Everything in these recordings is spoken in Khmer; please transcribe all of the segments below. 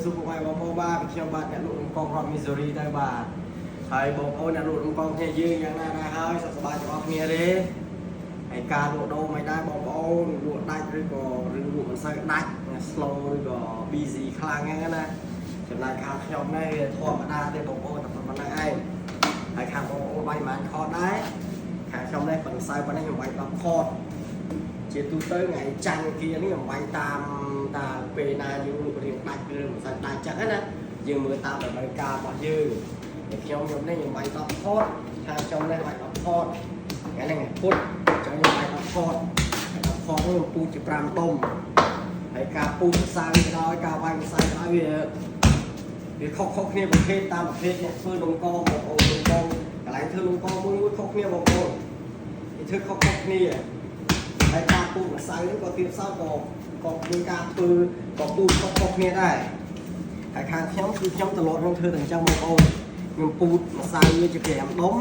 សួរពុកម៉ែបងប្អូនបាទខ្ញុំបាទអ្នកលក់នំកងរដ្ឋមីស៊ូរីដែរបាទហើយបងប្អូនអ្នកលក់នំកងគ្នាយើងយ៉ាងណាដែរហើយសុខសប្បាយទាំងអស់គ្នាទេហើយការលក់ដូរមិនដែរបងប្អូនលក់ដាច់ឬក៏ឬលក់មិនសូវដាច់ slow ឬក៏ busy ខ្លាំងហ្នឹងណាចំណែកខាងខ្ញុំនេះវាធម្មតាទេបងប្អូនតែប៉ុណ្្នឹងឯងហើយខាងបងប្អូនបាយមិនខតដែរខាងខ្ញុំនេះប៉ុន្តែប៉ុណ្ណេះខ្ញុំបាយ10ខត ជាទូទៅថ្ងៃច័ន្ទគៀនេះខ្ញុំបាញ់តាមតាមពេលណាយើងលក់រៀងដាច់ឬមិនសូវដាច់ចឹងណាយើងមើលតាមតម្រូវការរបស់យើងតែខ្ញុំខ្ញុំនេះខ្ញុំបាញ់10ផតខាងខ្ញុំនេះបាញ់10ផតថ្ងៃនេះថ្ងៃពុធចឹងខ្ញុំបាញ់10ផត10ផតនោះខ្ញុំពូជជា5ដុំហើយការពូជម្សៅក៏ដោយការវាយម្សៅក៏ដោយវាវាខុសៗគ្នាប្រភេទតាមប្រភេទអ្នកធ្វើនំកងបងប្អូននំកងកន្លែងធ្វើនំកងមួយមួយខុសគ្នាបងប្អូនគេធ្វើខុសៗគ្នា ហើយការពូចម្សៅនេះក៏ទៀតសោតក៏ក៏មានការធ្វើក៏ពូខុសៗគ្នាដែរហើយខាងខ្ញុំគឺខ្ញុំត្រឡប់ខ្ញុំធ្វើតែអញ្ចឹងបងប្អូនខ្ញុំពូតម្សៅវាជា5ដុំ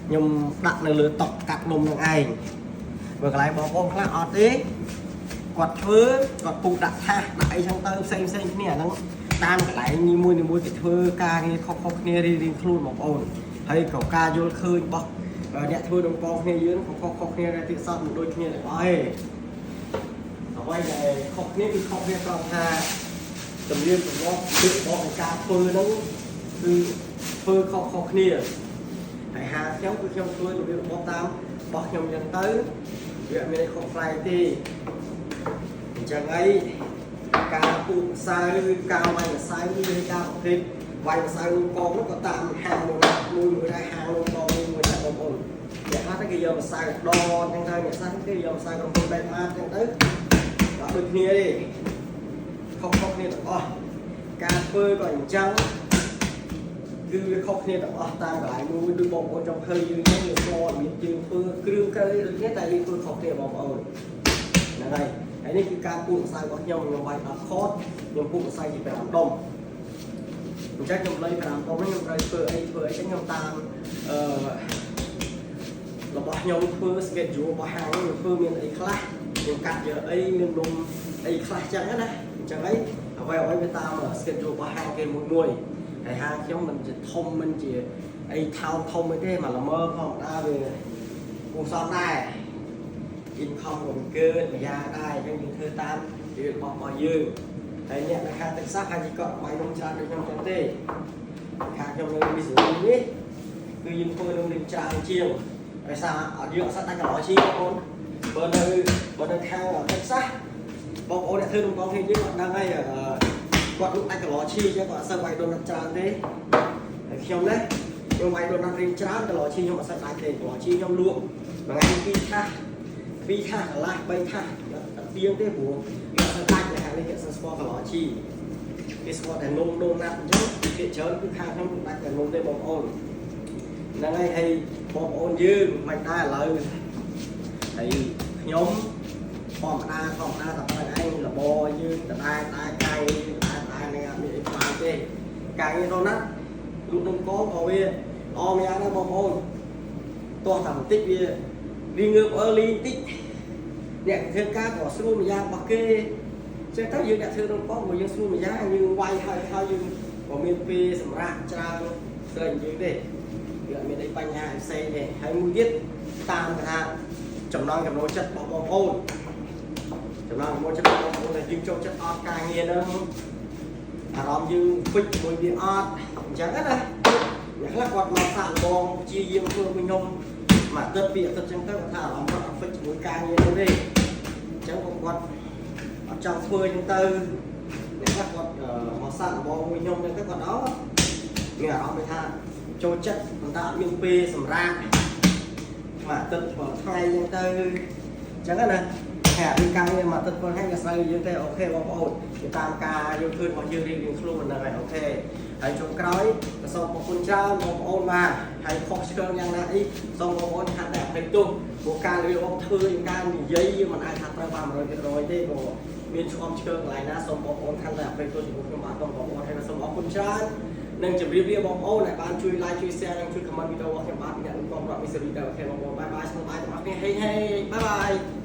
ខ្ញុំដាក់នៅលើតុកាត់នំនឹងឯងបើកន្លែងបងប្អូនខ្លះអត់ទេគាត់ធ្វើគាត់ពូដាក់ថាសដាក់អីចឹងទៅផ្សេងផ្សេងគ្នាអាហ្នឹងតាមកន្លែងនីមួយនីមួយគេធ្វើការងារខុសៗគ្នារៀងៗខ្លួនបងប្អូនហើយក៏ការយល់ឃើញរបស់អ្នកធ្វើនំកងគ្នាយើងខុសៗគ្នាដែរទៀតសោតមិនដូចគ្នាទាំងអស់ទេអ្វីដែលខុសគ្នាគឺខុសគ្នាត្រង់ថាជំនាញទម្លាប់របៀបរបស់នៃការធ្វើហ្នឹងគឺធ្វើខុសៗគ្នាហើយហាខ្ញុំគឺខ្ញុំធ្វើរបៀបរបស់តាមរបស់ខ្ញុំចឹងទៅវាអត់មានអីខុសប្លែកទេអញ្ចឹងអីការពូកម្សៅឬការវាយម្សៅឬការប្រភេទវាយម្សៅកងនោះក៏តាមហាងមួយមួយមួយដែរហាងនំកងមួយមួយដែរបងប្អូនអ្នកខ្លះទៅគេយកម្សៅដនចឹងទៅអ្នកខ្លះគេយកម្សៅក្រុមហ៊ុនបែបម៉ាតចឹងទៅអត់ដូចគ្នាទេខុសៗគ្នាទាំងអស់ការធ្វើក៏អញ្ចឹងគឺវាខុសគ្នាទាំងអស់តាមកន្លែងមួយដូចបងប្អូនចង់ឃើញយើងចឹងយើងស្គាល់មានយើងធ្វើគ្រឿងក្រៅដូចគ្នាតែយើងធ្វើខុសគ្នាបងប្អូនហ្នឹងហើយហើយនេះគឺការពូកម្សៅរបស់ខ្ញុំខ្ញុំបាយ10ខតខ្ញុំពូកម្សៅជា5ដុំអញ្ចឹងខ្ញុំលៃ5ដុំនេះខ្ញុំត្រូវធ្វើអីធ្វើអីចឹងខ្ញុំតាមអឺរបស់ខ្ញុំធ្វើ schedule របស់ហាងខ្ញុំធ្វើមានអីខ្លះខ្ញុំកាត់យកអីមាននំអីខ្លះចឹងណាអញ្ចឹងអីអ្វីអ្វីវាតាម schedule របស់ហាងគេមួយមួយហើយហាងខ្ញុំមិនជាធំមិនជាអីថោនធំអីទេមកល្មើធម្មតាវាគួរសមដែរ income ក៏មិនកើតម្យ៉ាងដែរអញ្ចឹងយើងធ្វើតាមរបៀបរបស់យើងហើយអ្នកនៅខាងទឹកសាសហើយគាត់បាយនំច្រើនដូចខ្ញុំចឹងទេខាងខ្ញុំនៅមីស៊ូរីនេះគឺយើងធ្វើនំនេះច្រើនជាងដោយសារអត់យកអត់សត្វដាច់កន្លោជីបងប្អូនបើនៅខាងទឹកសាសបងប្អូនអ្នកធ្វើនំកងគ្នាយើងគាត់ដឹងហើយគាត់លក់ដាច់កន្លោឈីអញ្ចឹងគាត់អត់សូវវាយដូនច្រើនទេហើយខ្ញុំនេះខ្ញុំវាយដូនរៀងច្រើនកន្លោឈីខ្ញុំអត់សូវដាច់ទេកន្លោឈីខ្ញុំលក់មួយថ្ងៃពីរថាស ពីរថាសកន្លះបីថាសអត់ទៀងទេព្រោះវាអត់សូវដាច់នៅខាងនេះគេអត់សូវស្គាល់កន្លោឈីគេស្គាល់តែនំដូណាត់អញ្ចឹងគេច្រើនគឺខាងខ្ញុំដាច់តែនំទេបងប្អូនហ្នឹងហើយហើយបងប្អូនយើងមិនដែរឥឡូវហើយខ្ញុំធម្មតាធម្មតាតែប៉ុណ្្នឹងឯងរបរយើងដដែលដែរកាយយើងដដែលដែរនឹងអត់មានអីខ្លាចទេកាយដូណាត់លក់នំកងក៏វាល្អម្យ៉ាងដែរបងប្អូនទោះតែបន្តិចវាវាងើប early បន្តិចអ្នកធ្វើការក៏ស្រួលម្យ៉ាងរបស់គេចឹងទៅយើងអ្នកធ្វើនំកងក៏យើងស្រួលម្យ៉ាងយើងវាយហើយហើយយើងក៏មានពេលសម្រាប់ច្រើនស្រីយើងទេវាអត់មានអីបញ្ហាផ្សេងទេហើយមួយទៀតតាមគេថាចំណងចំណូលចិត្តរបស់បងប្អូនចំណងចំណូលចិត្តរបស់បងប្អូនដែលយើងចូលចិត្តអត់ការងារហ្នឹងអារម្មណ៍យើងហ្វិចជាមួយវាអត់អញ្ចឹងណាអ្នកខ្លះគាត់មកសាកល្បងព្យាយាមធ្វើមួយខ្ញុំមួយអាទិត្យពីរអាទិត្យចឹងទៅគាត់ថាអារម្មណ៍គាត់អត់ហ្វិចជាមួយការងារនោះទេអញ្ចឹងគាត់អត់ចង់ធ្វើចឹងទៅអ្នកខ្លះគាត់មកសាកល្បងមួយខ្ញុំចឹងទៅគាត់អត់មានអារម្មណ៍ថាចូលចិត្តប៉ុន្តែអត់មានពេលសម្រាប់មួយអាទិត្យបើថ្ងៃចឹងទៅអញ្ចឹងណាហើយអារឿងការងារមួយអាទិត្យប៉ុណ្ណឹងវាស្រូវយើងទេ OK បងប្អូនទៅតាមការយើងឃើញរបស់យើងរៀងៗខ្លួនហ្នឹងហើយ OK ហើយចុងក្រោយក៏សូមអរគុណច្រើនបងប្អូនបាទហើយខុសឆ្គងយ៉ាងណាអីសូមបងប្អូនហាត់តែអភ័យទោសព្រោះការរៀបរាប់ធ្វើយ៉ាងការនិយាយយើងមិនអាចថាត្រូវបាន100%ទេព្រោះមានឆ្លំឆ្គងកន្លែងណាសូមបងប្អូនខាងតែអភ័យទោសចំពោះខ្ញុំបាទបងប្អូនហើយសូមអរគុណច្រើននិងជម្រាបលាបងប្អូនដែលបានជួយ like ជួយ share និងជួយ comment វីដេអូរបស់ខ្ញុំបាទពីអ្នកលក់កងរដ្ឋមីសេរីដែរ OK បងប្អូន bye bye សូម bye ទាំងអស់គ្នាហេហេ bye bye.